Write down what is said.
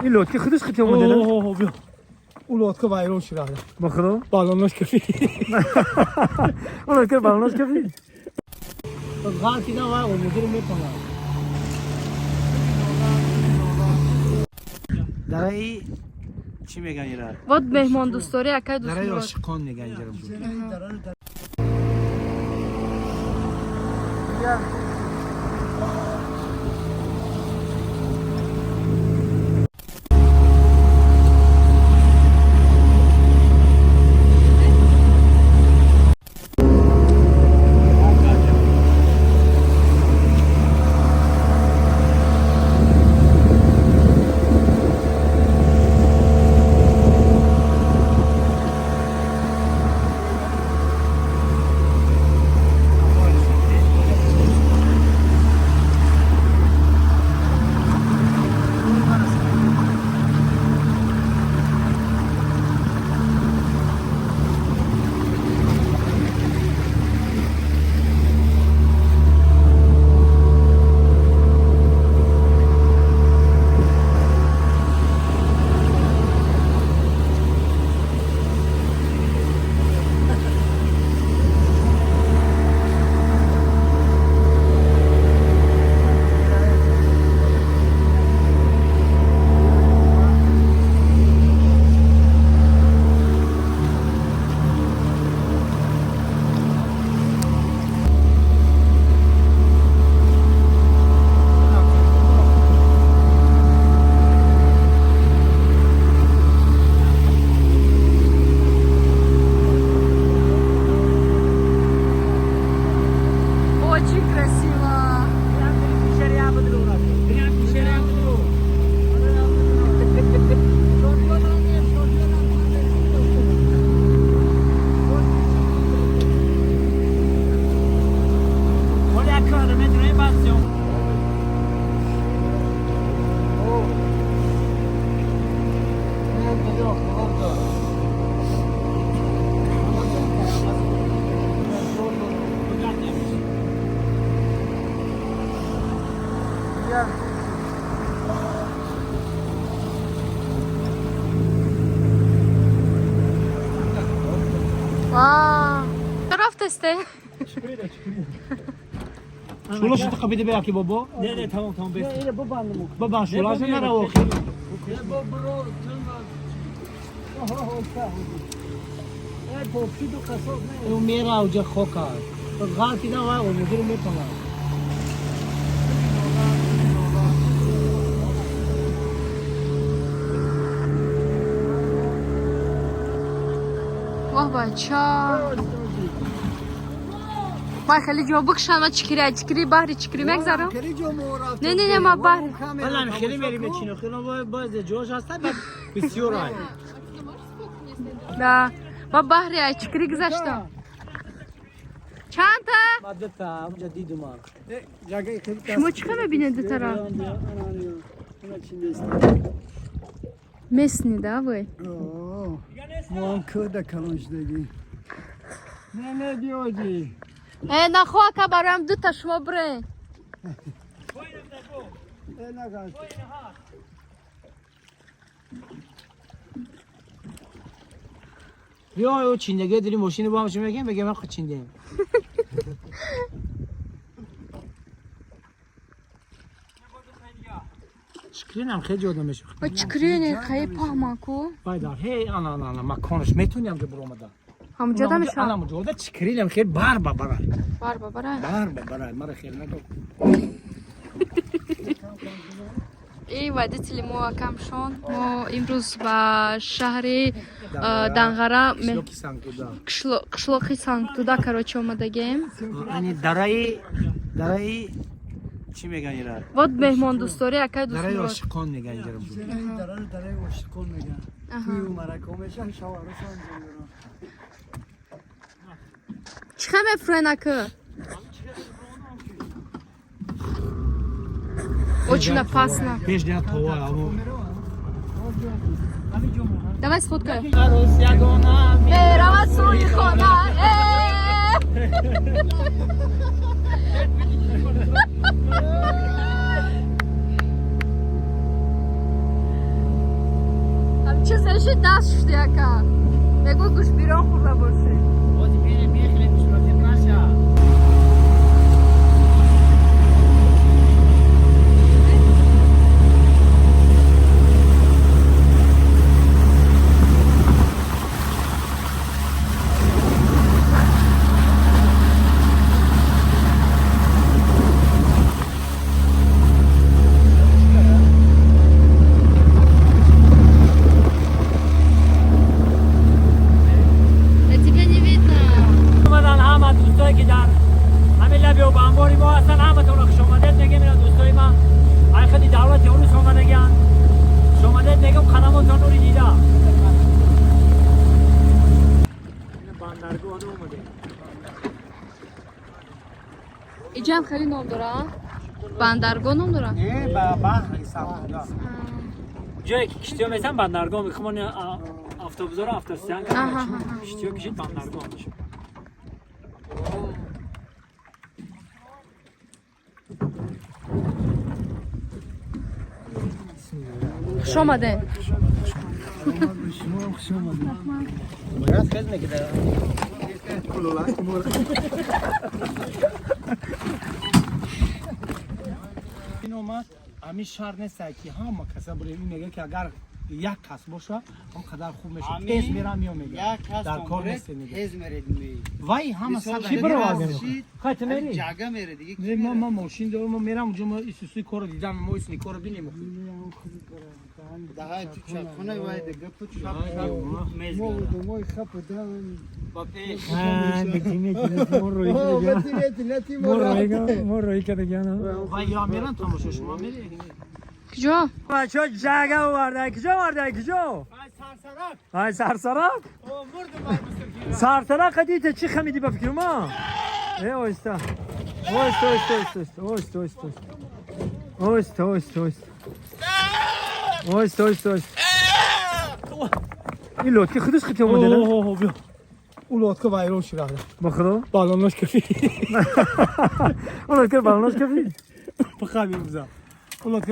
Ин лодка худаш хити омада? О, биё. У лодка вайрон шуда. Ба худо? Балонош кафи. Он лодка балонош кафи. Ғалтида вай омудир метавонад. Дараи чӣ меган ира? Вот меҳмондӯстори акай Дараи Дӯстмурод. ошиқон меган инҷаро. Очень красиво. Ва! Рафтесте? Шула шуд қабида бия ки бобо? Не, не, тамом, тамом, бес. Бабан шула ша нара охир. У мера уҷа хока. Ғалтида вай омудир метавонад. Воҳ, бача. Ман хеле ҷо бикшам, ман чикири, чикири баҳри чикири мегзарам. Не, не, не, ман баҳри. Балан хеле мерим чино хеле боз ҷош ҳаста баъд бисёр ай. Да. Ман баҳри ай чикири гузаштам. Чандта? Ман дута онҷа дидум. Шумо чӣ хел мебинед дутара? Местный, да, вы? Мо кӯда калон шудагӣ. Не, не, биёҷӣ. Э, нахо ака, бароям дута шумо бирен. Э, нагаз. Биё ё чиндаги дили мошини бо ҳам чӣ мегем? Мегем ман худ чиндем. Шикринам хеле ҷода мешавад. Ва чикири хеле паҳман ку. Байдар, ҳей, ана, ана, ана, маконаш метони ҳамҷо биромада. Ҳамҷода мешавад. Ана ҳамҷода чикринам хеле бар ба барай. Бар ба барай. Бар ба барай, мара хеле нагу. И водители мо акамшон, мо имрӯз ба шаҳри Данғара, Қишлоқи Сангтуда. Қишлоқи Сангтуда, короче, омадагем. Ани дараи чӣ меган ира? Вот меҳмондӯсторӣ акай Дараи Дӯстмурод. ошиқон меган инҷаро. Дараи, дараи ошиқон меган. Тӯю марако мешан, шаварашон меёранд. Чӣ хел мефурен, ака? Очень опасно. Пеш дия това амо. Давай сфоткаем. Арӯс ягона. Меравад сӯи хона. Э! Чиз ши даст шуд яка. Мегӯ гӯшбирон хӯрда бошӣ. Бози мере мехӯрем, бишносем наша. Да тебя не видно. Омадан ҳама дӯстое ки дар ҳамин лаби обанбори мо ҳастанд, ҳаматонро хушомадед мегем. Ина дӯстои ман ай худи давлати урус омадагианд. Хушомадед мегум, қадамотон нури дида. Бандаргоҳ омадем. Иҷам хеле ном дора? Бандаргоҳ ном дора? Не, ба баҳр самтуда. Ҷое ки киштиҳо месан бандаргоҳ мехмон, автобусҳоро автостоянка, киштиҳо кишид бандаргоҳ мешуд. Хуш омадед. Шумо ҳам хуш омадед. Бояд хез мекида. Ин омад, ҳамин шаҳр нестае ки ҳама каса бурем. Ин мега ки агар як кас боша, он қадар хуб мешуд. Тез мерам ё мега. Як кас Дар кор нест мега. Тез меред ми. Вай ҳама сад Чӣ баровардем? Хай ту мери? Ҷага мере диге. Не, ма мошин дорам, ма мерам унҷо, ма исусуи корро дидам, мо исни корро бинем. Даҳай ту чапхона вай диге пуч шап мез. Мо одамои хап будам. Ба пеш. Мо роҳӣ кардагиана. Вай ё мерам тамошо, шумо мери? Куҷо? Бачаҳо ҷага оварда, куҷо оварда, куҷо? Ай сарсарак. Ай сарсарак? О, мурдум ай мустақим. Сарсарак қадите чӣ хамиди ба фикри ма? Э, оҳиста. Оҳиста, оҳиста, оҳиста, оҳиста, оҳиста, оҳиста. Оҳиста, оҳиста, оҳиста. Оҳиста, оҳиста, оҳиста. Ин лодка худаш қити омада, на? О, биё. У лодка вайрон шуда. Ба худо? Балонош кафи. Он лодка балонош кафид? Паха мебуза. У лодка